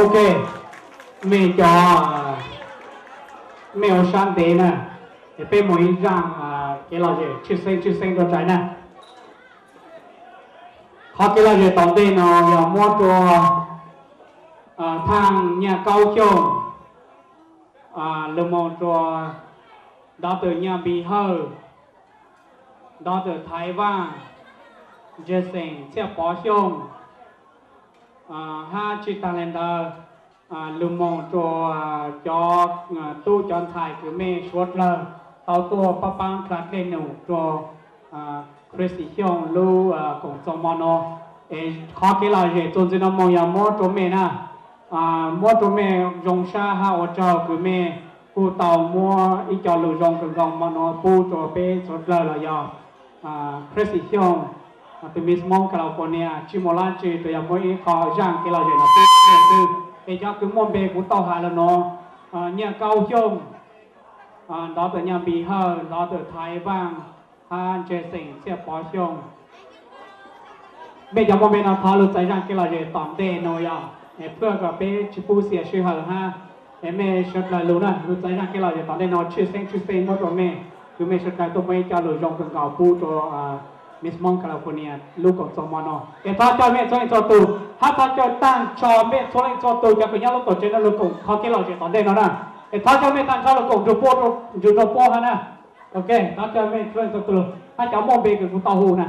Ok, mej cov, mej ua sab ntev na, es peb mus ib zaaj kev lom zem tshwj xeeb tshwj xeeb rua ntawm na. Qhov kev lom zem tom ntej no yog muab rua Thaaj Nyaj Kaub Xyooj, lug moog rua Doctor Nyaj Npis Hawj, Doctor Thaiv Vaaj, Ntseeg Xeem Txhiaj Pov Xyooj, hab tsi taag le ntawd lug moog rua cov tub cov ntxhais kws mej suav dlawg tau tuaj paab paab dlha dlej num rua Christy Xyooj lub koom txoos mo no. Es qhov kev lom zem txuas ntxiv no moog yog muab rua mej na, muab rua mej zoo sab hab ua tsaug kws mej kuj tau muab ib co lug zoo kawg nkaus mo no pub rua peb suav dlawg los yog Christy Xyooj, tus Miss Hmoob California, tsi muaj dlaab tsi, tsuas yog muab ib qho zaaj kev lom zem no pub rua mej xwb. Es cov kws muaj npe kuv tau has lug no, Nyaj Kaub Xyooj, Doctor Nyaj Npis Hawj, Doctor Thaiv Vaaj, hab Ntseeg Xeem Txhiaj Pov Xyooj. Mej cov muaj npe no thov lug txais zaaj kev lom zem tom ntej no yog, es phuaj kom peb tsi pub xiam sij hawm hab, es mej suav dlawg lug na, lug txais zaaj kev lom zem tom ntej no tshwj xeeb tshwj xeeb muab rua mej, kws mej suav dlawg tuaj muab ib co lug zoo kawg nkaus pub rua Miss Hmoob California lub koom txoos mo no. Es thov coj mej txhua leej txhua tug, hab thov coj taag nrho mej txhua leej txhua tug cov kws nyob lub tuam tsev no lug koom qhov kev lom zem tom ntej no na. Es thov coj mej taag nrho lug koom nrug puab, nrug nrug puab hab na. Ok, thov coj mej txhua leej txhua tug, hab cov muaj npe kws kuv tau hu na.